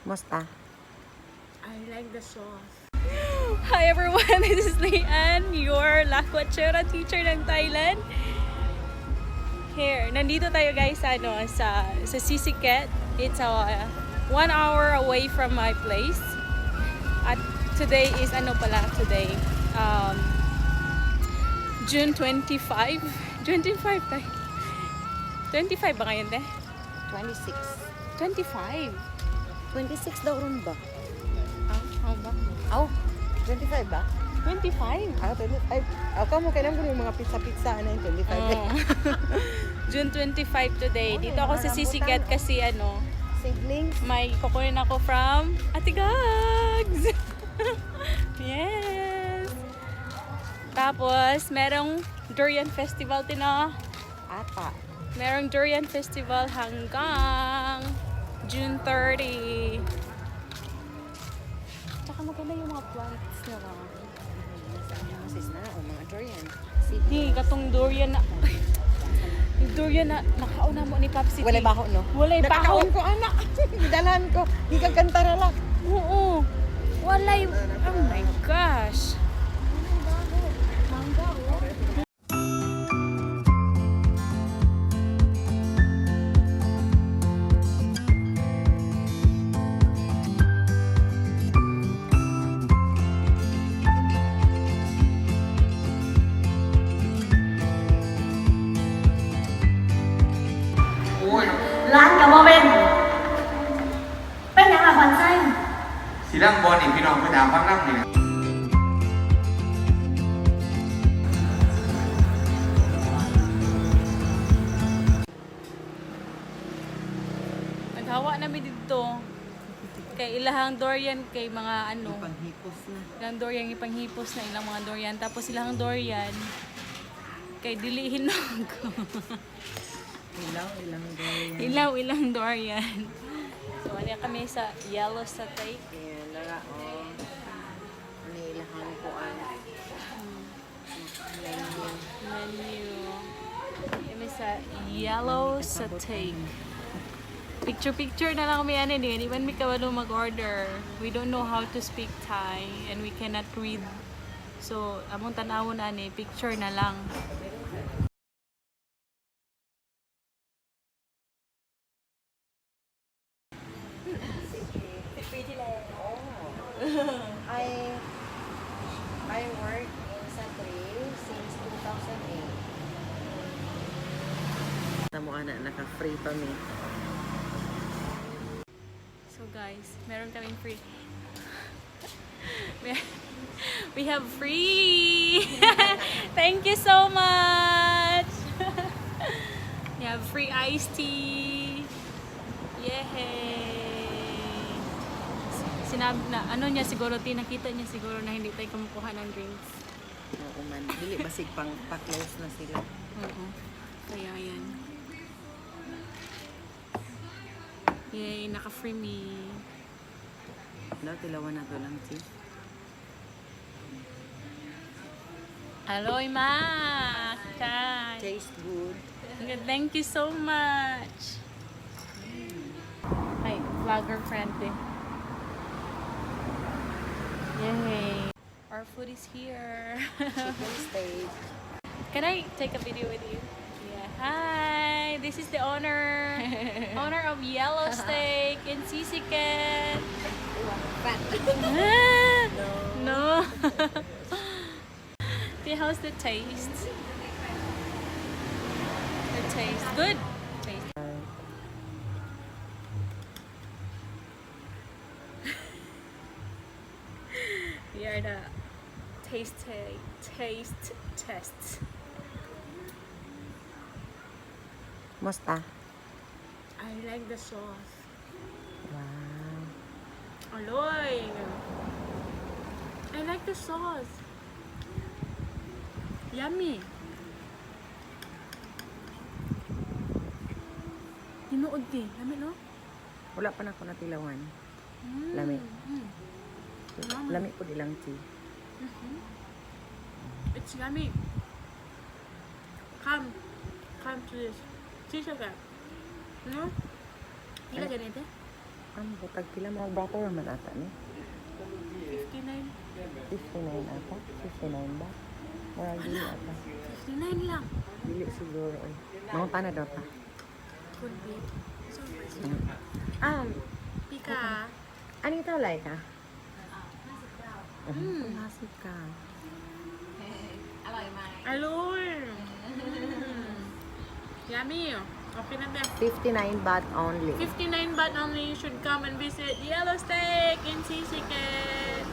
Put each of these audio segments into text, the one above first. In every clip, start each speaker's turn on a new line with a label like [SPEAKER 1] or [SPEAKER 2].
[SPEAKER 1] Musta?
[SPEAKER 2] I like the sauce.
[SPEAKER 3] Hi everyone, this is Leanne, your Lakwatchera teacher ng Thailand. Here, nandito tayo guys sa, ano, sa Sisaket. It's 1 hour away from my place. At today is ano pala today? June 25. 25 tayo. 25 ba ngayon, te?
[SPEAKER 1] 26.
[SPEAKER 3] 25.
[SPEAKER 1] 26 daw ron ba?
[SPEAKER 3] Ah, oh, ba?
[SPEAKER 1] Aw, 25 ba?
[SPEAKER 3] 25.
[SPEAKER 1] Ah, 25. Aw, kamo kailan ko yung mga pizza-pizza ano yung 25.
[SPEAKER 3] Oo. June 25 today.
[SPEAKER 1] Oh,
[SPEAKER 3] Dito ako sa
[SPEAKER 1] mga
[SPEAKER 3] Sisaket
[SPEAKER 1] rambutan, oh.
[SPEAKER 3] kasi ano,
[SPEAKER 1] Seedlings.
[SPEAKER 3] may kukunin ako from Ate Gags. Yes. Tapos, merong Durian Festival din ah.
[SPEAKER 1] Ata.
[SPEAKER 3] Merong Durian Festival hanggang June 30. Tsaka maganda yung mga plants nila.
[SPEAKER 1] Sis na, o mga durian.
[SPEAKER 3] Di,
[SPEAKER 1] Seedlings.
[SPEAKER 3] katong durian na. Yung durian na nakauna mo ni Papsi.
[SPEAKER 1] Walay baho, no?
[SPEAKER 3] Walay baho.
[SPEAKER 1] Nakakaon ko, anak. Gidalan ko. Gikan kantara.
[SPEAKER 3] Oo. Walay. Oh my gosh.
[SPEAKER 1] Mangga, oh.
[SPEAKER 2] ร้านกับโมเป็น เป็นหยังล่ะขวัญใจ
[SPEAKER 4] สีล่ำบอลนี่พี่น้องไปถามฟังล่ำนี่นะ
[SPEAKER 3] Naghawa namin dito. Kay ilahang durian kay mga ano.
[SPEAKER 1] Panghipos na.
[SPEAKER 3] Ilang durian ipanghipos na ilang mga durian. Tapos ilahang durian kay dili hinog.
[SPEAKER 1] Ilaw, ilang durian.
[SPEAKER 3] Ilaw ilang durian. So ano kami sa Yellow Satay.
[SPEAKER 1] Ayan, lara, oh. Ano ilahang kuan. Menu.
[SPEAKER 3] Menu. Kami sa Yellow Satay. Picture picture na lang kami ano din. Even mi kabalo mag-order. We don't know how to speak Thai and we cannot read. So, among tan-awon ani, picture na lang.
[SPEAKER 1] I work in Satri since 2008. Tamo ana, naka-free pa mi.
[SPEAKER 3] So guys, meron kaming free. We have free. Thank you so much. We have free iced tea. Yay! Sinabi na, ano niya siguro, tinakita niya siguro na hindi tayo kumukuha ng drinks.
[SPEAKER 1] Oo man, dili basig pang pa-close na sila.
[SPEAKER 3] Oo. Kaya yan. Yay, naka-free me.
[SPEAKER 1] Daw tilawan na to lang tea.
[SPEAKER 3] Aloy, ma! Chai.
[SPEAKER 1] Taste good.
[SPEAKER 3] Thank you so much. Hi, vlogger friend. Eh. Yay. Our food is here.
[SPEAKER 1] Chicken steak.
[SPEAKER 3] Can I take a video with you? Yeah. Hi, this is the owner. Owner of Yellow Steak in Sisaket. No. See, how's the taste? The taste. Good. Taste. We are the taste test.
[SPEAKER 1] Musta?
[SPEAKER 2] I like the sauce.
[SPEAKER 1] Wow.
[SPEAKER 2] Aloy! I like the sauce. Yummy.
[SPEAKER 3] Tinuod di. Lami no?
[SPEAKER 1] Wala pa na ako natilawan. Lami. Lami po ilang tea.
[SPEAKER 2] It's yummy. Come. Come to this. Sisaket. No? Gila ganito?
[SPEAKER 1] Ang butag pila mga butter man ata ni.
[SPEAKER 3] 59.
[SPEAKER 1] 59 ata? 59 ba? Murag dili ata.
[SPEAKER 3] 59 lang.
[SPEAKER 1] Dili siguro eh. Mangutana daw ta.
[SPEAKER 2] Could be. So, พี่กา
[SPEAKER 1] อันนี้เท่าไหร่คะอืมห้าสิบเก้า
[SPEAKER 3] อร่อยไหม
[SPEAKER 2] อร่อย Yummy. Okay na ba?
[SPEAKER 1] 59 baht only.
[SPEAKER 2] 59 baht only. You should come and visit Yellow Steak in Sisaket.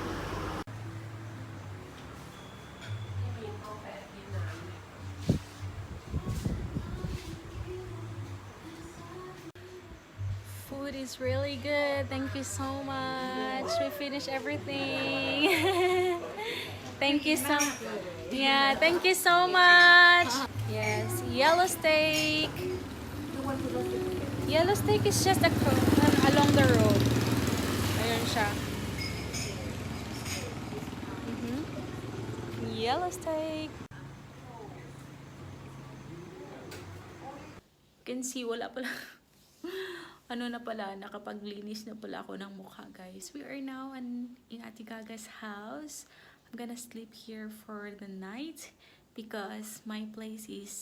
[SPEAKER 3] Food is really good. Thank you so much. We finished everything. Thank you so. Yeah, thank you so much. Yes, yellow steak. Yellow steak is just along the road. Ayun siya. Yellow steak. You can see, wala pala. Ano na pala, nakapaglinis na pala ako ng mukha, guys. We are now in Ate Gaga's house. I'm gonna sleep here for the night because my place is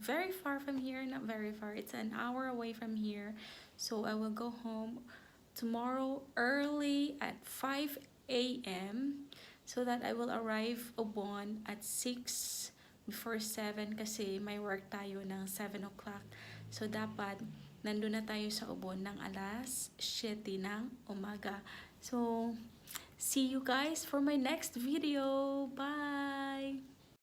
[SPEAKER 3] very far from here. Not very far. It's an hour away from here. So I will go home tomorrow early at 5 a.m. so that I will arrive Ubon at 6 before 7 kasi may work tayo ng 7 o'clock. So dapat nandun na tayo sa Ubon ng alas 7 ng umaga. So, see you guys for my next video. Bye!